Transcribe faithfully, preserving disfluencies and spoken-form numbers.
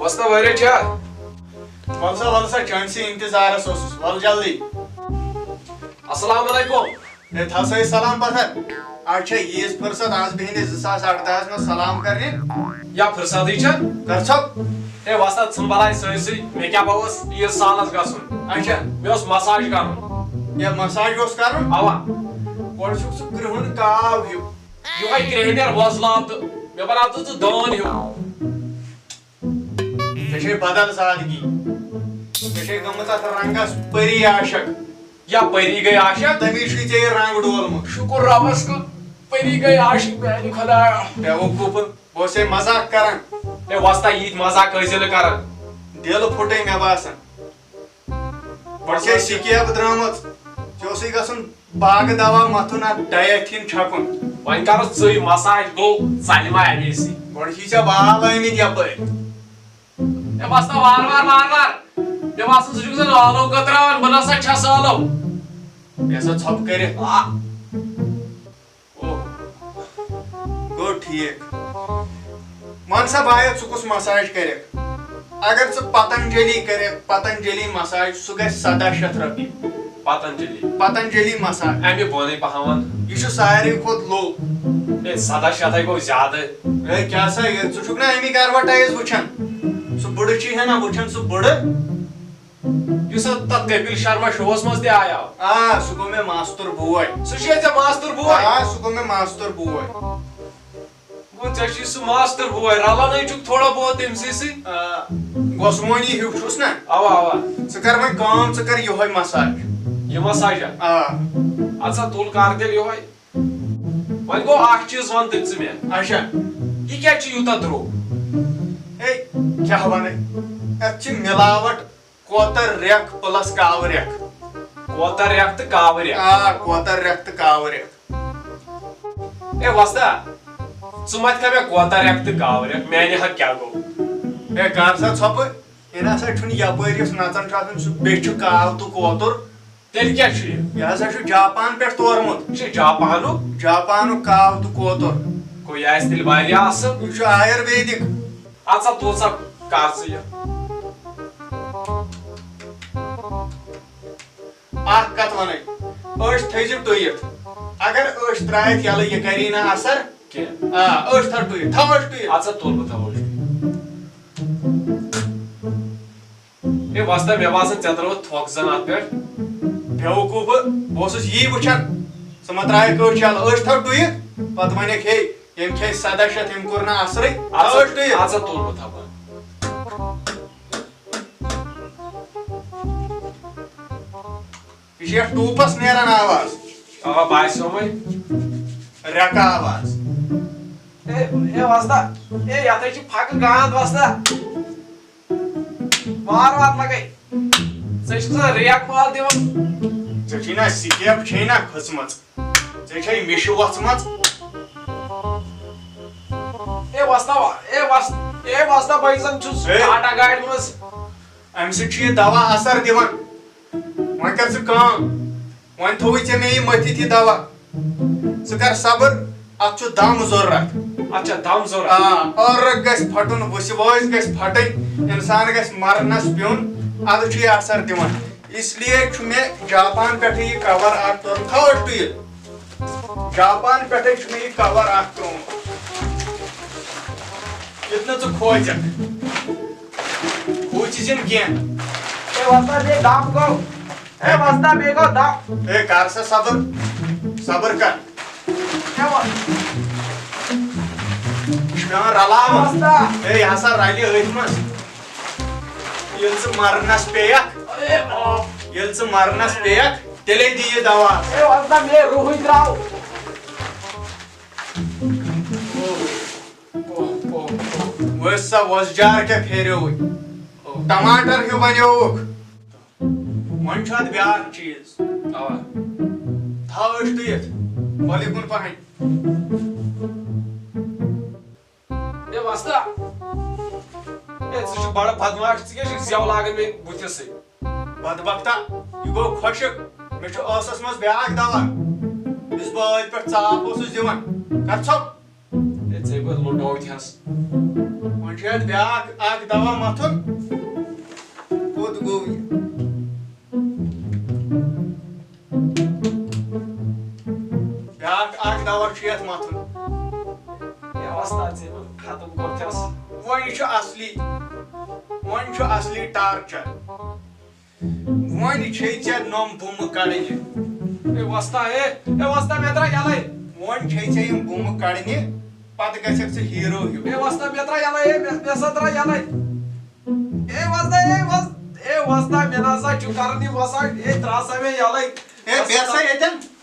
وۄستا واریاہ چھا؟ وَل سا، وَل سا، چٲنسٕے اِنتظارَس اوسُس، وَل جلدی۔ السلام علیکم۔ ہے، تھاو سا یہِ سلام پتھر۔ آز چھا ییٖژ فرصت، آز بیٚہہِ نہٕ زٕ ساس اَردَہَس منٛز سلام کرنہِ؟ یا فرصتٕے چھا؟ کر ژھۄپ۔ ہے وۄستا، ژھٕن بلاے سٲرسٕے، مےٚ کیٛاہ، بہٕ اوس عیٖد سالس گژھُن۔ اچھا۔ مےٚ اوس مساج کرُن۔ ہے مساج اوس کرُن؟ اوا۔ گۄڈٕ چھُکھ ژٕ کرٛہُن کاو ہیوٗ۔ یِہوٚے کرٛیٚہنیر وۄزلاو تہٕ مےٚ بناو تہٕ ژٕ دٲن ہیوٗ۔ ژےٚ چھے بدل سادگی۔ ژےٚ چھے گٔمٕژ اتھ رنگس پری عاشق۔ یا پری گٔے عاشق؟ تمی چھُے ژےٚ یہِ رنگ ڈولمُت۔ شُکُر رۄبس کُن، پری گٔے عاشق میانہِ خۄدایا۔ بیوقوف، بہٕ اوسے مزاق کران۔ ہے وۄستا، ییٖتۍ مزاق ٲسۍ زِ نہٕ کران۔ دِل پھُٹے مےٚ باسان۔ گۄڈٕ چھے سِکیب درٛامٕژ، ژےٚ اوسُے گژھُن باغہٕ دوا مَتھُن، اَتھ ڈایتھیٖن چھَکُن۔ وۄنۍ کَرُس ژٕے مساج، گوٚو ژَلہِ ما اَمے سۭتۍ؟ گۄڈٕ چھُے ژےٚ بال آمٕتۍ یَپٲرۍ۔ ہے وۄستا، وارٕ وارٕ، وارٕ وارٕ۔ مےٚ باسان، ژٕ چھُکھ زَن ٲلو کتراوان، بہٕ نہ سا چھَس ٲلو۔ بیٚہہ سا ژھۄپہٕ کٔرِتھ۔ آ۔ اوہ۔ گوٚو ٹھیٖک۔ وَن سا بایا، ژٕ کُس مساج کَرَکھ؟ اگر ژٕ پتنجلی کَرَکھ، پتنجلی مساج، سُہ گژھِ سَداہ شیٚتھ رۄپیہِ۔ پتنجلی؟ پتنجلی مساج۔ اَمہِ بۄنٕے پہم وَن۔ یہِ چھُ ساروی کھۄتہٕ low۔ ہے، سَداہ شیٚتھ ہَے گوٚو زیادٕ۔ ہے، کیٛاہ سا، یہِ، ژٕ چھُکھ نا اَمِکۍ advertise وٕچھان؟ سُہ بٕڑٕ چھُے ہے نا وٕچھان، سُہ بٕڑٕ۔ یُس اتھ تتھ کپیل شرما شووس منٛز تہِ آیاو۔ آ، سُہ گوٚو مےٚ ماستُر بوے۔ سُہ چھُ ژےٚ ماستُر بوے؟ آ، سُہ گوٚو مےٚ ماستُر بوے۔ گوٚو ژےٚ چھُے سُہ ماستُر بوے، رلان ہے چھُکھ تھوڑا بہت تٔمۍ سٕے سۭتۍ۔ آ، گۄسمونی ہیوٗ چھُس نا۔ اوا، اوا۔ ژٕ کر وۄنۍ کٲم، ژٕ کر یِہوٚے مساج۔ یہِ مساجا؟ آ۔ اَدٕ سا تُل کر تیٚلہِ یِہوٚے۔ وۄنۍ گوٚو اکھ چیٖز وَن تہٕ ژٕ مےٚ۔ اچھا۔ یہِ کیٛازِ چھُ یوٗتاہ درٛوگ؟ ہے، کیٛاہ وَنَے؟ اَتھ چھِ مِلاوٹ۔ کوتر ریٚکھ plus کاوٕ ریٚکھ۔ کوتر ریٚکھ تہٕ کاوٕ ریٚکھ۔ آ، کوتر ریٚکھ تہٕ کاوٕ ریٚکھ۔ اے وۄستا، ژٕ متھ کھا مےٚ کوتر ریٚکھ تہٕ کاوٕ ریٚکھ، میانہِ حق کیٛاہ گوٚو؟ اے، کر سا ژھۄپہٕ، یہِ نہ سا چھُنہٕ یپٲرۍ یُس نژان چھُ آسان، سُہ بیٚیہِ چھُ کاو تہٕ کوتُر۔ تیٚلہِ کیٛاہ چھُ یہِ؟ یہِ ہسا چھُ جاپان پٮ۪ٹھ تورمُت۔ یہِ چھُ جاپانُک؟ جاپانُک کاو تہٕ کوتُر۔ گوٚو یہِ آسہِ تیٚلہِ واریاہ اصٕل۔ یہِ چھُ آیُرویدِک۔ اَدٕ سا تُل سا کر ژٕ یہِ۔ اکھ کتھ ونے، أچھ تھٲیزِ ٹُیِتھ۔ اگر أچھ ترٛایَتھ یَلہٕ، یہِ کَری نہٕ اثر۔ کینٛہہ۔ آ، أچھ تھاو ٹُیِتھ، تھاو أچھ ٹُیِتھ۔ اَدٕ سا تُل بہٕ تھاوو أچھ ٹُیِتھ۔ ہے وۄستا، مےٚ باسان ژےٚ ترٲوٕتھ تھۄکھ زَن اَتھ پٮ۪ٹھ۔ بیوقوٗف، بہٕ اوسُس یی وٕچھان، ژٕ مہ ترٛایَکھ أچھ یَلہٕ، أچھ تھاو ٹُیِتھ، پَتہٕ وَنَکھ، ہے، ییٚمۍ کھیٚیہِ سَداہ شیٚتھ، ییٚمۍ کوٚر نہٕ اَثرٕے، اَدٕ سا، تھاو أچھ ٹُیِتھ۔ اَدٕ سا تُل بہٕ تھاوان۔ یہِ چھِ یَتھ ٹوٗپَس نیران آواز۔ اَوا، باسیو وۄنۍ۔ ریٚکہٕ آواز۔ اے، اے وۄستا، اے، یَتھ ہے چھِ پھَکہٕ گانٛد وۄستا۔ وار وار لَگَے۔ ژٕ چھُکھ زَن ریٚکھ مال دِوان۔ ژےٚ چھے نہ سِکیب، چھے نہ کھٔژمٕژ۔ ژےٚ چھے مِشہِ وۄژھمٕژ۔ اے وۄستا، اے وۄس-، اے وۄستا، بہٕ زَن چھُس ہے۔ ٹاٹا گاڑِ منٛز۔ اَمہِ سۭتۍ چھُ یہِ دوا اثر دِوان۔ وۄنۍ کر ژٕ کٲم، وۄنۍ تھووُے ژےٚ مےٚ یہِ مٔتھِتھ یہِ دوا۔ ژٕ کر صبر، اَتھ چھُ دم ضروٗرت۔ اَتھ چھا دم ضروٗرت؟ آ، ٲرَکھ گژھِ پھٹُن، وٕسہِ وٲسۍ گژھِ پھٹٕنۍ، اِنسان گژھِ مرنس پیوٚن، اَدٕ چھُ یہِ اثر دِوان۔ اس لیے چھُ مےٚ جاپان پٮ۪ٹھٕ یہِ کور اکھ تُلمُت۔ تھاو أتھۍ تُہۍ یہِ۔ جاپان پٮ۪ٹھَے چھُ مےٚ یہِ کور اکھ ترٛوومُت۔ یُتھ نہٕ ژٕ کھوژکھ۔ کھوژِ زِ نہٕ کینٛہہ۔ اے وۄستا، بیٚیہِ دم گوٚو۔ اے وۄستا، بیٚیہِ گوٚو دم۔ اے، کر سا صبر۔ صبر کر۔ اے وۄ-، یہِ چھُ پٮ۪وان رلاوُن۔ وۄستا۔ اے، یہِ ہسا رلہِ أتھۍ منٛز۔ ییٚلہِ ژٕ مرنس پیٚیکھ، اے، آ۔ ییٚلہِ ژٕ مرنس پیٚیکھ، تیٚلے دِ یہِ دوا۔ اے وۄستا، مےٚ روحٕے درٛاو۔ اوہ، اوہ، اوہ۔ وۄنۍ سا وۄزجار کیٛاہ پھیریووُے؟ اوہ۔ ٹماٹر ہیوٗ بنیووُکھ۔ وۄنۍ چھُ اتھ بیٛاکھ چیٖز۔ اوا۔ تھاو أسۍ ٹُیِتھ۔ وۄلہِ کُن پہن۔ اے وۄستا، اے، ژٕ چھُکھ بڑٕ بدمعاش، ژٕ کیٛاہ چھُکھ زٮ۪و لاگان مےٚ بُتھِس سۭتۍ؟ بدبختا، یہِ گوٚو خۄشک۔ مےٚ چھُ ٲسس منٛز بیٛاکھ دوا، یُس بہٕ ٲدۍ پٮ۪ٹھ ژاپھ اوسُس دِوان۔ کر ژھۄپ۔ اے، ژےٚ لُٹوو تھس۔ وۄنۍ چھُ یتھ بیٛاکھ اکھ دوا متھُن۔ کوٚت گوٚو یہِ؟ بیٛاکھ اکھ دوا چھُ یتھ متھُن۔ ہے وۄستاد، ژےٚ ووٚن ختم کوٚر تھس۔ وۄنۍ چھُ اصلی، وۄنۍ چھُ اصلی ٹارچر۔ وۄنۍ چھے ژےٚ نۄم بُمہٕ کڑنہِ۔ ہے وۄستا، ہے، ہے وۄستا، مےٚ درٛاو یَلَے۔ وۄنۍ چھے ژےٚ یِم بُمہٕ کڑنہِ، پتہٕ گژھکھ ژٕ ہیٖرو ہیوٗ۔ ہے وۄستا، مےٚ درٛاو یَلَے، ہے، مےٚ، مےٚ سا درٛاو یَلَے۔ ہے وۄستا، ہے وۄس-، ہے وۄستا، مےٚ نہ سا چھُ کَرُن یہِ وۄستا، ہے ترٛاو سا مےٚ یَلَے۔ ہے بیٚہہ سا ییٚتٮ۪ن۔